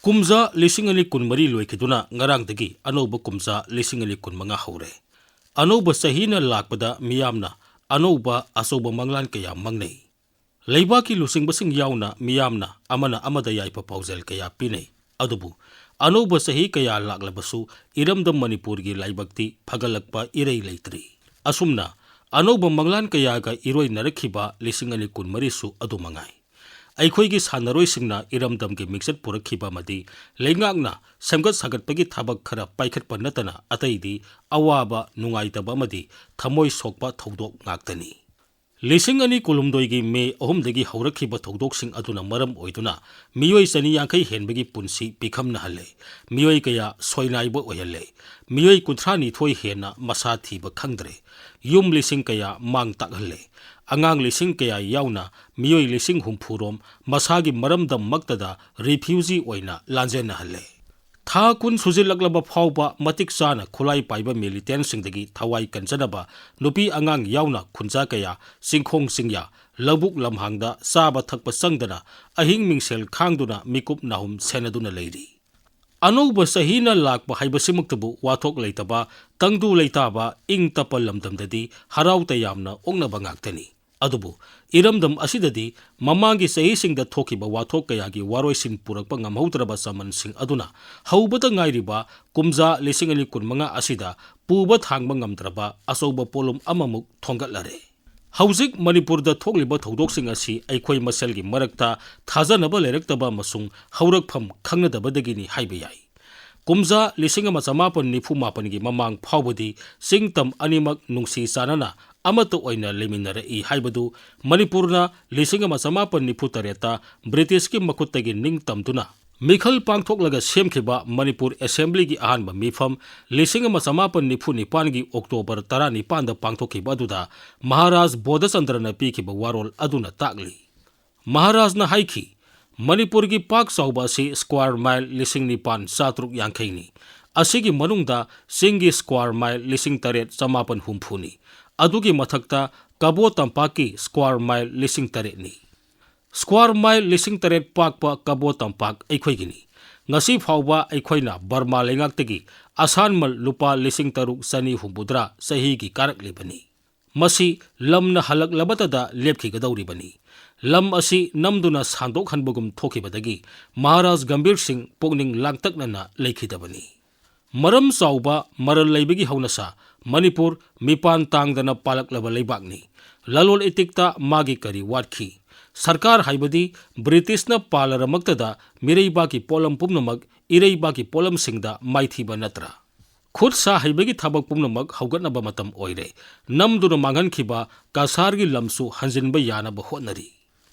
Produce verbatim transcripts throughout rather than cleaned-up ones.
ꯀꯨꯝꯖꯥ ꯂꯤꯁꯤꯡ ꯑꯅꯤ ꯀꯨꯟꯃꯔꯤ ꯂꯣꯏꯈꯤꯗꯨꯅ ꯉꯔꯥꯡꯗꯒꯤ ꯑꯅꯧꯕ ꯀꯨꯝꯖꯥ ꯂꯤꯁꯤꯡ ꯑꯅꯤ ꯀꯨꯟꯃꯉꯥ ꯍꯧꯔꯦ꯫ ꯑꯅꯧꯕ ꯆꯍꯤꯅ ꯂꯥꯛꯄꯗ ꯃꯤꯌꯥꯝꯅ ꯑꯅꯧꯕ ꯑꯆꯧꯕ ꯃꯪꯂꯥꯟ ꯀꯌꯥ ꯃꯪꯅꯩ꯫ ꯂꯩꯕꯥꯛꯀꯤ ꯂꯨꯆꯤꯡꯕꯁꯤꯡ ꯌꯥꯎꯅ ꯃꯤꯌꯥꯝꯅ ꯑꯃꯅ ꯑꯃꯗ ꯌꯥꯏꯐ ꯄꯥꯎꯖꯦꯜ ꯀꯌꯥ ꯄꯤꯅꯩ꯫ ꯑꯗꯨꯕꯨ ꯑꯅꯧꯕ ꯆꯍꯤ ꯀꯌꯥ ꯂꯥꯛꯂꯕꯁꯨ ꯏꯔꯝꯗꯝ ꯃꯅꯤꯄꯨꯔꯒꯤ ꯂꯥꯏꯕꯛꯇꯤ ꯐꯒꯠꯂꯛꯄ ꯏꯔꯩ ꯂꯩꯇ꯭ꯔꯤ꯫ ꯑꯁꯨꯝꯅ ꯑꯅꯧꯕ ꯃꯪꯂꯥꯟ ꯀꯌꯥꯒ ꯏꯔꯣꯏꯅꯔꯛꯈꯤꯕ ꯂꯤꯁꯤꯡ ꯑꯅꯤ ꯀꯨꯟꯃꯔꯤꯁꯨ ꯑꯗꯨ ꯃꯉꯥꯏ꯫ ꯑꯩꯈꯣꯏꯒꯤ ꯁꯥꯟꯅꯔꯣꯏꯁꯤꯡꯅ ꯏꯔꯝꯗꯝꯒꯤ ꯃꯤꯡꯆꯠ ꯄꯨꯔꯛꯈꯤꯕ ꯑꯃꯗꯤ ꯂꯩꯉꯥꯛꯅ ꯁꯦꯝꯒꯠ ꯁꯥꯒꯠꯄꯒꯤ ꯊꯕꯛ ꯈꯔ ꯄꯥꯏꯈꯠꯄ ꯅꯠꯇꯅ ꯑꯇꯩꯗꯤ ꯑꯋꯥꯕ, ꯅꯨꯡꯉꯥꯏꯇꯕ ꯑꯃꯗꯤ ꯊꯃꯣꯏ ꯁꯣꯛꯄ ꯊꯧꯗꯣꯛ ꯉꯥꯛꯇꯅꯤ꯫ ꯂꯤꯁꯤꯡ ꯑꯅꯤ ꯀꯨꯟꯍꯨꯝꯗꯣꯏꯒꯤ ꯃꯦ ꯑꯍꯨꯝꯗꯒꯤ ꯍꯧꯔꯛꯈꯤꯕ ꯊꯧꯗꯣꯛꯁꯤꯡ ꯑꯗꯨꯅ ꯃꯔꯝ ꯑꯣꯏꯗꯨꯅ ꯃꯤꯑꯣꯏ ꯆꯅꯤ ꯌꯥꯡꯈꯩ ꯍꯦꯟꯕꯒꯤ ꯄꯨꯟꯁꯤ ꯄꯤꯈꯝꯅꯍꯜꯂꯦ꯫ ꯃꯤꯑꯣꯏ ꯀꯌꯥ ꯁꯣꯏꯅꯥꯏꯕ ꯑꯣꯏꯍꯜꯂꯦ꯫ ꯃꯤꯑꯣꯏ ꯀꯨꯟꯊ꯭ꯔꯥ ꯅꯤꯊꯣꯏ ꯍꯦꯟꯅ ꯃꯁꯥ ꯊꯤꯕ ꯈꯪꯗ꯭ꯔꯦ꯫ ꯌꯨꯝ ꯂꯤꯁꯤꯡ ꯀꯌꯥ ꯃꯥꯡ ꯇꯥꯛꯍꯜꯂꯦ꯫ ꯑꯉꯥꯡ ꯂꯤꯁꯤꯡ ꯀꯌꯥ ꯌꯥꯎꯅ ꯃꯤꯑꯣꯏ ꯂꯤꯁꯤꯡ ꯍꯨꯝꯐꯨ ꯔꯣꯝ ꯃꯁꯥꯒꯤ ꯃꯔꯝꯗꯝꯃꯛꯇꯗ ꯔꯤꯐ꯭ꯌꯨꯖꯤ ꯑꯣꯏꯅ ꯂꯥꯟꯖꯦꯟꯅꯍꯜꯂꯦ꯫ ꯊꯥ ꯀꯨꯟ ꯁꯨꯖꯤꯜꯂꯛꯂꯕ ꯐꯥꯎꯕ ꯃꯇꯤꯛ ꯆꯥꯅ ꯈꯨꯠꯂꯥꯏ ꯄꯥꯏꯕ ꯃꯤꯂꯤꯇꯦꯟꯁꯤꯡꯗꯒꯤ ꯊꯋꯥꯏ ꯀꯟꯖꯅꯕ ꯅꯨꯄꯤ ꯑꯉꯥꯡ ꯌꯥꯎꯅ ꯈꯨꯟꯖꯥ ꯀꯌꯥ ꯆꯤꯡꯈꯣꯡ ꯆꯤꯡꯌꯥ, ꯂꯧꯕꯨꯛ ꯂꯝꯍꯥꯡꯗ ꯆꯥꯕ ꯊꯛꯄ ꯆꯪꯗꯅ ꯑꯍꯤꯡ ꯃꯤꯡꯁꯦꯜ ꯈꯥꯡꯗꯨꯅ ꯃꯤꯀꯨꯞ ꯅꯥꯍꯨꯝ ꯁꯦꯟꯅꯗꯨꯅ ꯂꯩꯔꯤ꯫ ꯑꯅꯧꯕ ꯆꯍꯤꯅ ꯂꯥꯛꯄ ꯍꯥꯏꯕꯁꯤꯃꯛꯇꯕꯨ ꯋꯥꯊꯣꯛ ꯂꯩꯇꯕ, ꯇꯪꯗꯨ ꯂꯩꯇꯥꯕ, ꯏꯪ ꯇꯞꯄ ꯂꯝꯗꯝꯗꯗꯤ ꯍꯔꯥꯎ ꯇꯌꯥꯝꯅ ꯑꯣꯛꯅꯕ ꯉꯥꯛꯇꯅꯤ꯫ ꯑꯗꯨꯕꯨ ꯏꯔꯝꯗꯝ ꯑꯁꯤꯗꯗꯤ ꯃꯃꯥꯡꯒꯤ ꯆꯍꯤꯁꯤꯡꯗ ꯊꯣꯛꯈꯤꯕ ꯋꯥꯊꯣꯛ ꯀꯌꯥꯒꯤ ꯋꯥꯔꯣꯏꯁꯤꯟ ꯄꯨꯔꯛꯄ ꯉꯝꯍꯧꯗ꯭ꯔꯕ ꯆꯃꯟꯁꯤꯡ ꯑꯗꯨꯅ ꯍꯧꯕꯇ ꯉꯥꯏꯔꯤꯕ ꯀꯨꯝꯖꯥ ꯂꯤꯁꯤꯡ ꯑꯅꯤ ꯀꯨꯟꯃꯉꯥ ꯑꯁꯤꯗ ꯄꯨꯕ ꯊꯥꯡꯕ ꯉꯝꯗ꯭ꯔꯕ ꯑꯆꯧꯕ ꯄꯣꯠꯂꯨꯝ ꯑꯃꯃꯨꯛ ꯊꯣꯡꯒꯠꯂꯔꯦ꯫ ꯍꯧꯖꯤꯛ ꯃꯅꯤꯄꯨꯔꯗ ꯊꯣꯛꯂꯤꯕ ꯊꯧꯗꯣꯛꯁꯤꯡ ꯑꯁꯤ ꯑꯩꯈꯣꯏ ꯃꯁꯦꯜꯒꯤ ꯃꯔꯛꯇ ꯊꯥꯖꯅꯕ ꯂꯩꯔꯛꯇꯕ ꯑꯃꯁꯨꯡ ꯍꯧꯔꯛꯐꯝ ꯈꯪꯅꯗꯕꯗꯒꯤꯅꯤ ꯍꯥꯏꯕ ꯌꯥꯏ꯫ ꯀꯨꯝꯖꯥ ꯂꯤꯁꯤꯡ ꯑꯃ ꯆꯃꯥꯄꯟ ꯅꯤꯐꯨ ꯃꯥꯄꯟꯒꯤ ꯃꯃꯥꯡ ꯐꯥꯎꯕꯗꯤ ꯆꯤꯡ ꯇꯝ ꯑꯅꯤꯃꯛ ꯅꯨꯡꯁꯤ ꯆꯥꯟꯅꯅ ꯑꯃꯠꯇ ꯑꯣꯏꯅ ꯂꯩꯃꯤꯟꯅꯔꯛꯏ ꯍꯥꯏꯕꯗꯨ ꯃꯅꯤꯄꯨꯔꯅ ꯂꯤꯁꯤꯡ ꯑꯃ ꯆꯃꯥꯄꯟ ꯅꯤꯐꯨ ꯇꯔꯦꯠꯇ ꯕ꯭ꯔꯤꯇꯤꯁꯀꯤ ꯃꯈꯨꯠꯇꯒꯤ ꯅꯤꯡꯇꯝꯗꯨꯅ ꯃꯤꯈꯜ ꯄꯥꯡꯊꯣꯛꯂꯒ ꯁꯦꯝꯈꯤꯕ ꯃꯅꯤꯄꯨꯔ ꯑꯦꯁꯦꯝꯕ꯭ꯂꯤꯒꯤ ꯑꯍꯥꯟꯕ ꯃꯤꯐꯝ ꯂꯤꯁꯤꯡ ꯑꯃ ꯆꯃꯥꯄꯟ ꯅꯤꯐꯨ ꯅꯤꯄꯥꯟꯒꯤ ꯑꯣꯛꯇꯣꯕꯔ ꯇꯔꯥꯅꯤꯄꯥꯟꯗ ꯄꯥꯡꯊꯣꯛꯈꯤꯕ ꯑꯗꯨꯗ ꯃꯍꯥꯔꯥꯖ ꯕꯣꯙꯆꯟꯗ꯭ꯔꯅ ꯄꯤꯈꯤꯕ ꯋꯥꯔꯣꯜ ꯑꯗꯨꯅ ꯇꯥꯛꯂꯤ꯫ ꯃꯍꯥꯔꯥꯖꯅ ꯍꯥꯏꯈꯤ, "ꯃꯅꯤꯄꯨꯔꯒꯤ ꯄꯥꯛ ꯆꯥꯎꯕ ꯑꯁꯤ ꯁ꯭ꯀ꯭ꯋꯥꯔ ꯃꯥꯏꯜ ꯂꯤꯁꯤꯡ ꯅꯤꯄꯥꯟ ꯆꯥꯇ꯭ꯔꯨꯛ ꯌꯥꯡꯈꯩꯅꯤ꯫ ꯑꯁꯤꯒꯤ ꯃꯅꯨꯡꯗ ꯆꯤꯡꯒꯤ ꯁ꯭ꯀ꯭ꯋꯥꯔ ꯃꯥꯏꯜ ꯂꯤꯁꯤꯡ ꯇꯔꯦꯠ ꯆꯃꯥꯄꯟ ꯍꯨꯝꯐꯨꯅꯤ꯫ ꯑꯗꯨꯒꯤ ꯃꯊꯛꯇ ꯀꯕꯣ ꯇꯝꯄꯥꯛꯀꯤ ꯁ꯭ꯀ꯭ꯋꯥꯔ ꯃꯥꯏꯜ ꯂꯤꯁꯤꯡ ꯇꯔꯦꯠꯅꯤ꯫ Square mile ꯂꯤꯁꯤꯡ ꯇꯔꯦꯠ ꯄꯥꯛꯄ ꯀꯕꯣ ꯇꯝꯄꯥꯛ ꯑꯩꯈꯣꯏꯒꯤꯅꯤ꯫ ꯉꯁꯤ ꯐꯥꯎꯕ ꯑꯩꯈꯣꯏꯅ ꯕꯔꯃꯥ ꯂꯩꯉꯥꯛꯇꯒꯤ ꯑꯁꯥꯟꯃꯜ ꯂꯨꯄꯥ ꯂꯤꯁꯤꯡ ꯇꯔꯨꯛ ꯆꯅꯤ ꯍꯨꯝꯐꯨꯇꯔꯥ ꯆꯍꯤꯒꯤ ꯀꯥꯔꯛꯂꯤꯕꯅꯤ꯫ ꯃꯁꯤ ꯂꯝꯅ ꯍꯜꯂꯛꯂꯕꯇꯗ ꯂꯦꯞꯈꯤꯒꯗꯧꯔꯤꯕꯅꯤ꯫ ꯂꯝ ꯑꯁꯤ ꯅꯝꯗꯨꯅ ꯁꯥꯟꯗꯣꯛꯍꯟꯕꯒꯨꯝ ꯊꯣꯛꯈꯤꯕꯗꯒꯤ ꯃꯍꯥꯔꯥꯖ ꯒꯝꯚꯤꯔ ꯁꯤꯡ ꯄꯨꯛꯅꯤꯡ ꯂꯥꯡꯇꯛꯅꯅ ꯂꯩꯈꯤꯗꯕꯅꯤ꯫ ꯃꯔꯝ ꯆꯥꯎꯕ ꯃꯔꯜ ꯂꯩꯕꯒꯤ ꯍꯧꯅꯁꯥ꯫ ꯃꯅꯤꯄꯨꯔ ꯃꯤꯄꯥꯟ ꯇꯥꯡꯗꯅ ꯄꯥꯜꯂꯛꯂꯕ ꯂꯩꯕꯥꯛꯅꯤ꯫ ꯂꯂꯣꯟ ꯏꯇꯤꯛꯇ ꯃꯥꯒꯤ ꯀꯔꯤ ꯋꯥꯠꯈꯤ? ꯁꯔꯀꯥꯔ ꯍꯥꯏꯕꯗꯤ ꯕ꯭ꯔꯤꯇꯤꯁꯅ ꯄꯥꯜꯂꯔꯃꯛꯇꯗ ꯃꯤꯔꯩꯕꯥꯛꯀꯤ ꯄꯣꯠꯂꯝ ꯄꯨꯝꯅꯃꯛ ꯏꯔꯩꯕꯥꯛꯀꯤ ꯄꯣꯠꯂꯝꯁꯤꯡꯗ ꯃꯥꯏꯊꯤꯕ ꯅꯠꯇ꯭ꯔꯥ? ꯈꯨꯠ ꯁꯥ ꯍꯩꯕꯒꯤ ꯊꯕꯛ ꯄꯨꯝꯅꯃꯛ ꯍꯧꯒꯠꯅꯕ ꯃꯇꯝ ꯑꯣꯏꯔꯦ꯫ ꯅꯝꯗꯨꯅ ꯃꯥꯡꯍꯟꯈꯤꯕ ꯀꯁꯥꯔꯒꯤ ꯂꯝꯁꯨ ꯍꯟꯖꯤꯟꯕ ꯌꯥꯅꯕ ꯍꯣꯠꯅꯔꯤ꯫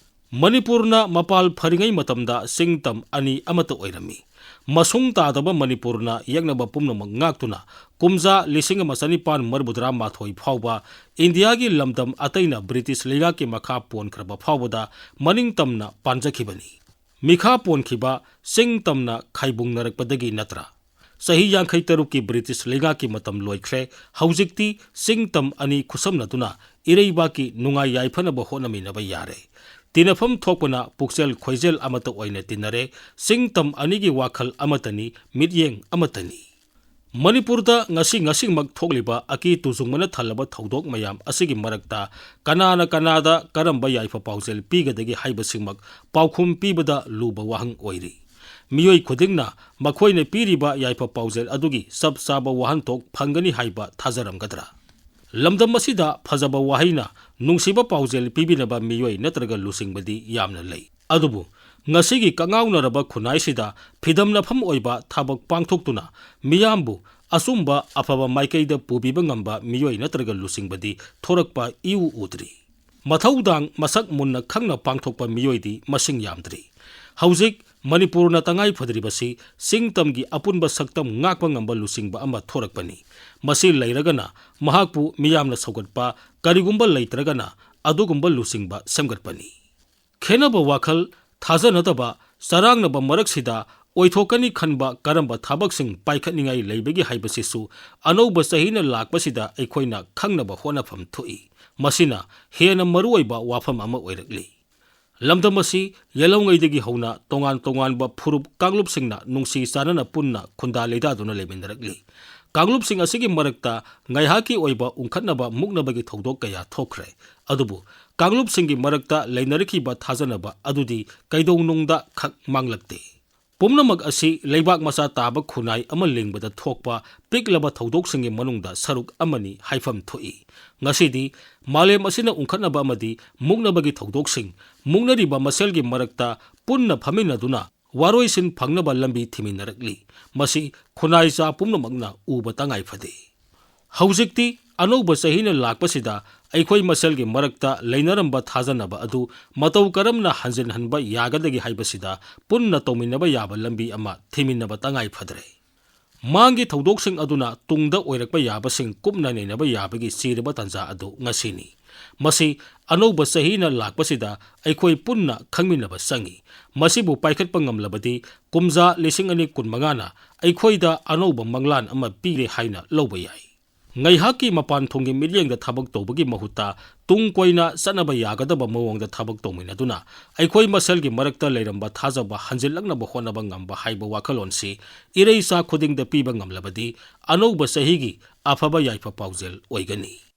ꯃꯅꯤꯄꯨꯔꯅ ꯃꯄꯥꯜ ꯐꯔꯤꯉꯩ ꯃꯇꯝꯗ ꯆꯤꯡ ꯇꯝ ꯑꯅꯤ ꯑꯃꯠꯇ ꯑꯣꯏꯔꯝꯃꯤ꯫ ꯃꯁꯨꯡ ꯇꯥꯗꯕ ꯃꯅꯤꯄꯨꯔꯅ ꯌꯦꯛꯅꯕ ꯄꯨꯝꯅꯃꯛ ꯉꯥꯛꯇꯨꯅ ꯀꯨꯝꯖꯥ ꯂꯤꯁꯤꯡ ꯑꯃ ꯆꯅꯤꯄꯥꯟ ꯃꯔꯤꯐꯨꯇꯔꯥ ꯃꯥꯊꯣꯏ ꯐꯥꯎꯕ ꯏꯟꯗꯤꯌꯥꯒꯤ ꯂꯝꯗꯝ ꯑꯇꯩꯅ ꯕ꯭ꯔꯤꯇꯤꯁ ꯂꯩꯉꯥꯛꯀꯤ ꯃꯈꯥ ꯄꯣꯟꯈ꯭ꯔꯕ ꯐꯥꯎꯕꯗ ꯃꯅꯤꯡ ꯇꯝꯅ ꯄꯥꯟꯖꯈꯤꯕꯅꯤ꯫ ꯃꯤꯈꯥ ꯄꯣꯟꯈꯤꯕ ꯆꯤꯡ ꯇꯝꯅ ꯈꯥꯏꯕꯨꯡꯅꯔꯛꯄꯗꯒꯤ ꯅꯠꯇ꯭ꯔꯥ? ꯆꯍꯤ ꯌꯥꯡꯈꯩ ꯇꯔꯨꯛꯀꯤ ꯕ꯭ꯔꯤꯇꯤꯁ ꯂꯩꯉꯥꯛꯀꯤ ꯃꯇꯝ ꯂꯣꯏꯈ꯭ꯔꯦ꯫ ꯍꯧꯖꯤꯛꯇꯤ ꯆꯤꯡ ꯇꯝ ꯑꯅꯤ ꯈꯨꯠꯁꯝꯅꯗꯨꯅ ꯏꯔꯩꯕꯥꯛꯀꯤ ꯅꯨꯡꯉꯥꯏ ꯌꯥꯏꯐꯅꯕ ꯍꯣꯠꯅꯃꯤꯟꯅꯕ ꯌꯥꯔꯦ꯫ ꯇꯤꯟꯅꯐꯝ ꯊꯣꯛꯄꯅ ꯄꯨꯛꯆꯦꯜ ꯈꯣꯏꯖꯦꯜ ꯑꯃꯠꯇ ꯑꯣꯏꯅ ꯇꯤꯟꯅꯔꯦ꯫ ꯆꯤꯡ ꯇꯝ ꯑꯅꯤꯒꯤ ꯋꯥꯈꯜ ꯑꯃꯠꯇꯅꯤ, ꯃꯤꯠꯌꯦꯡ ꯑꯃꯠꯇꯅꯤ꯫ ꯃꯅꯤꯄꯨꯔꯗ ꯉꯁꯤ ꯉꯁꯤꯃꯛ ꯊꯣꯛꯂꯤꯕ ꯑꯀꯤ ꯇꯨꯖꯨꯡꯕꯅ ꯊꯜꯂꯕ ꯊꯧꯗꯣꯛ ꯃꯌꯥꯝ ꯑꯁꯤꯒꯤ ꯃꯔꯛꯇ ꯀꯅꯥꯅ ꯀꯅꯥꯗ ꯀꯔꯝꯕ ꯌꯥꯏꯐ ꯄꯥꯎꯖꯦꯜ ꯄꯤꯒꯗꯒꯦ ꯍꯥꯏꯕꯁꯤꯃꯛ ꯄꯥꯎꯈꯨꯝ ꯄꯤꯕꯗ ꯂꯨꯕ ꯋꯥꯍꯪ ꯑꯣꯏꯔꯤ꯫ ꯃꯤꯑꯣꯏ ꯈꯨꯗꯤꯡꯅ ꯃꯈꯣꯏꯅ ꯄꯤꯔꯤꯕ ꯌꯥꯏꯐ ꯄꯥꯎꯖꯦꯜ ꯑꯗꯨꯒꯤ ꯆꯞ ꯆꯥꯕ ꯋꯥꯍꯟꯊꯣꯛ ꯐꯪꯒꯅꯤ ꯍꯥꯏꯕ ꯊꯥꯖꯔꯝꯒꯗ꯭ꯔꯥ? ꯂꯝꯗꯝ ꯑꯁꯤꯗ ꯐꯖꯕ ꯋꯥꯍꯩꯅ ꯅꯨꯡꯁꯤꯕ ꯄꯥꯎꯖꯦꯜ ꯄꯤꯕꯤꯅꯕ ꯃꯤꯑꯣꯏ ꯅꯠꯇ꯭ꯔꯒ ꯂꯨꯆꯤꯡꯕꯗꯤ ꯌꯥꯝꯅ ꯂꯩ꯫ ꯑꯗꯨꯕꯨ ꯉꯁꯤꯒꯤ ꯀꯉꯥꯎꯅꯔꯕ ꯈꯨꯟꯅꯥꯏꯁꯤꯗ ꯐꯤꯗꯝꯅꯐꯝ ꯑꯣꯏꯕ ꯊꯕꯛ ꯄꯥꯡꯊꯣꯛꯇꯨꯅ ꯃꯤꯌꯥꯝꯕꯨ ꯑꯆꯨꯝꯕ ꯑꯐꯕ ꯃꯥꯏꯀꯩꯗ ꯄꯨꯕꯤꯕ ꯉꯝꯕ ꯃꯤꯑꯣꯏ ꯅꯠꯇ꯭ꯔꯒ ꯂꯨꯆꯤꯡꯕꯗꯤ ꯊꯣꯔꯛꯄ ꯏꯎ ꯎꯗ꯭ꯔꯤ꯫ ꯃꯊꯧꯗꯥꯡ ꯃꯁꯛ ꯃꯨꯟꯅ ꯈꯪꯅ ꯄꯥꯡꯊꯣꯛꯄ ꯃꯤꯑꯣꯏꯗꯤ ꯃꯁꯤꯡ ꯌꯥꯝꯗ꯭ꯔꯤ꯫ ꯍꯧꯖꯤꯛ ꯃꯅꯤꯄꯨꯔꯅ ꯇꯉꯥꯏ ꯐꯗ꯭ꯔꯤꯕꯁꯤ ꯆꯤꯡ ꯇꯝꯒꯤ ꯑꯄꯨꯟꯕ ꯁꯛꯇꯝ ꯉꯥꯛꯄ ꯉꯝꯕ ꯂꯨꯆꯤꯡꯕ ꯑꯃ ꯊꯣꯔꯛꯄꯅꯤ꯫ ꯃꯁꯤ ꯂꯩꯔꯒꯅ ꯃꯍꯥꯛꯄꯨ ꯃꯤꯌꯥꯝꯅ ꯁꯧꯒꯠꯄ, ꯀꯔꯤꯒꯨꯝꯕ ꯂꯩꯇ꯭ꯔꯒꯅ ꯑꯗꯨꯒꯨꯝꯕ ꯂꯨꯆꯤꯡꯕ ꯁꯦꯝꯒꯠꯄꯅꯤ꯫ ꯈꯦꯟꯅꯕ ꯋꯥꯈꯜ, ꯊꯥꯖꯅꯗꯕ, ꯆꯔꯥꯡꯅꯕ ꯃꯔꯛꯁꯤꯗ ꯑꯣꯏꯊꯣꯛꯀꯅꯤ ꯈꯟꯕ ꯀꯔꯝꯕ ꯊꯕꯛꯁꯤꯡ ꯄꯥꯏꯈꯠꯅꯤꯡꯉꯥꯏ ꯂꯩꯕꯒꯦ ꯍꯥꯏꯕꯁꯤꯁꯨ ꯑꯅꯧꯕ ꯆꯍꯤꯅ ꯂꯥꯛꯄꯁꯤꯗ ꯑꯩꯈꯣꯏꯅ ꯈꯪꯅꯕ ꯍꯣꯠꯅꯐꯝ ꯊꯣꯛꯏ꯫ ꯃꯁꯤꯅ ꯍꯦꯟꯅ ꯃꯔꯨꯑꯣꯏꯕ ꯋꯥꯐꯝ ꯑꯃ ꯑꯣꯏꯔꯛꯂꯤ꯫ ꯂꯝꯗꯝ ꯑꯁꯤ ꯌꯦꯜꯍꯧꯉꯩꯗꯒꯤ ꯍꯧꯅ ꯇꯣꯉꯥꯟ ꯇꯣꯉꯥꯟꯕ ꯐꯨꯔꯨꯞ ꯀꯥꯡꯂꯨꯞꯁꯤꯡꯅ ꯅꯨꯡꯁꯤ ꯆꯥꯟꯅꯅ ꯄꯨꯟꯅ ꯈꯨꯟꯗꯥ ꯂꯩꯇꯥꯗꯨꯅ ꯂꯩꯃꯤꯟꯅꯔꯛꯂꯤ꯫ ꯀꯥꯡꯂꯨꯞꯁꯤꯡ ꯑꯁꯤꯒꯤ ꯃꯔꯛꯇ ꯉꯥꯏꯍꯥꯛꯀꯤ ꯑꯣꯏꯕ ꯎꯪꯈꯠꯅꯕ ꯃꯨꯛꯅꯕꯒꯤ ꯊꯧꯗꯣꯛ ꯀꯌꯥ ꯊꯣꯛꯈ꯭ꯔꯦ꯫ ꯑꯗꯨꯕꯨ ꯀꯥꯡꯂꯨꯞꯁꯤꯡꯒꯤ ꯃꯔꯛꯇ ꯂꯩꯅꯔꯛꯈꯤꯕ ꯊꯥꯖꯅꯕ ꯑꯗꯨꯗꯤ ꯀꯩꯗꯧꯅꯨꯡꯗ ꯈꯛ ꯃꯥꯡꯂꯛꯇꯦ꯫ ꯄꯨꯝꯅꯃꯛ ꯑꯁꯤ ꯂꯩꯕꯥꯛ ꯃꯆꯥ ꯇꯥꯕ ꯈꯨꯟꯅꯥꯏ ꯑꯃ ꯂꯤꯡꯕꯗ ꯊꯣꯛꯄ ꯄꯤꯛꯂꯕ ꯊꯧꯗꯣꯛꯁꯤꯡꯒꯤ ꯃꯅꯨꯡꯗ ꯁꯔꯨꯛ ꯑꯃꯅꯤ ꯍꯥꯏꯐꯝ ꯊꯣꯛꯏ꯫ ꯉꯁꯤꯗꯤ ꯃꯥꯂꯦꯝ ꯑꯁꯤꯅ ꯎꯪꯈꯠꯅꯕ ꯑꯃꯗꯤ ꯃꯨꯛꯅꯕꯒꯤ ꯊꯧꯗꯣꯛꯁꯤꯡ, ꯃꯨꯛꯅꯔꯤꯕ ꯃꯁꯦꯜꯒꯤ ꯃꯔꯛꯇ ꯄꯨꯟꯅ ꯐꯝꯃꯤꯟꯅꯗꯨꯅ ꯋꯥꯔꯣꯏꯁꯤꯟ ꯐꯪꯅꯕ ꯂꯝꯕꯤ ꯊꯤꯃꯤꯟꯅꯔꯛꯂꯤ꯫ ꯃꯁꯤ ꯈꯨꯟꯅꯥꯏ ꯆꯥ ꯄꯨꯝꯅꯃꯛꯅ ꯎꯕ ꯇꯉꯥꯏ ꯐꯗꯦ꯫ ꯍꯧꯖꯤꯛꯇꯤ ꯑꯅꯧꯕ ꯆꯍꯤꯅ ꯂꯥꯛꯄꯁꯤꯗ ꯑꯩꯈꯣꯏ ꯃꯁꯦꯜꯒꯤ ꯃꯔꯛꯇ ꯂꯩꯅꯔꯝꯕ ꯊꯥꯖꯅꯕ ꯑꯗꯨ ꯃꯇꯧ ꯀꯔꯝꯅ ꯍꯟꯖꯤꯟꯍꯟꯕ ꯌꯥꯒꯗꯒꯦ ꯍꯥꯏꯕꯁꯤꯗ ꯄꯨꯟꯅ ꯇꯧꯃꯤꯟꯅꯕ ꯌꯥꯕ ꯂꯝꯕꯤ ꯑꯃ ꯊꯤꯃꯤꯟꯅꯕ ꯇꯉꯥꯏ ꯐꯗ꯭ꯔꯦ꯫ ꯃꯥꯡꯒꯤ ꯊꯧꯗꯣꯛꯁꯤꯡ ꯑꯗꯨꯅ ꯇꯨꯡꯗ ꯑꯣꯏꯔꯛꯄ ꯌꯥꯕꯁꯤꯡ ꯀꯨꯞꯅ ꯅꯩꯅꯕ ꯌꯥꯕꯒꯤ ꯆꯤꯔꯕ ꯇꯥꯟꯖꯥ ꯑꯗꯨ ꯉꯁꯤꯅꯤ꯫ ꯃꯁꯤ ꯑꯅꯧꯕ ꯆꯍꯤꯅ ꯂꯥꯛꯄꯁꯤꯗ ꯑꯩꯈꯣꯏ ꯄꯨꯟꯅ ꯈꯪꯃꯤꯟꯅꯕ ꯆꯪꯏ꯫ ꯃꯁꯤꯕꯨ ꯄꯥꯏꯈꯠꯄ ꯉꯝꯂꯕꯗꯤ ꯀꯨꯝꯖꯥ ꯂꯤꯁꯤꯡ ꯑꯅꯤ ꯀꯨꯟꯃꯉꯥꯅ ꯑꯩꯈꯣꯏꯗ ꯑꯅꯧꯕ ꯃꯪꯂꯥꯟ ꯑꯃ ꯄꯤꯔꯦ ꯍꯥꯏꯅ ꯂꯧꯕ ꯌꯥꯏ꯫ ꯉꯥꯏꯍꯥꯛꯀꯤ ꯃꯄꯥꯟ ꯊꯣꯡꯒꯤ ꯃꯤꯠꯌꯦꯡꯗ ꯊꯕꯛ ꯇꯧꯕꯒꯤ ꯃꯍꯨꯠꯇ ꯇꯨꯡ ꯀꯣꯏꯅ ꯆꯠꯅꯕ ꯌꯥꯒꯗꯕ ꯃꯑꯣꯡꯗ ꯊꯕꯛ ꯇꯧꯃꯤꯟꯅꯗꯨꯅ ꯑꯩꯈꯣꯏ ꯃꯁꯦꯜꯒꯤ ꯃꯔꯛꯇ ꯂꯩꯔꯝꯕ ꯊꯥꯖꯕ ꯍꯟꯖꯤꯜꯂꯛꯅꯕ ꯍꯣꯠꯅꯕ ꯉꯝꯕ ꯍꯥꯏꯕ ꯋꯥꯈꯜꯂꯣꯟꯁꯤ ꯏꯔꯩꯆꯥ ꯈꯨꯗꯤꯡꯗ ꯄꯤꯕ ꯉꯝꯂꯕꯗꯤ ꯑꯅꯧꯕ ꯆꯍꯤꯒꯤ ꯑꯐꯕ ꯌꯥꯏꯐ ꯄꯥꯎꯖꯦꯜ ꯑꯣꯏꯒꯅꯤ꯫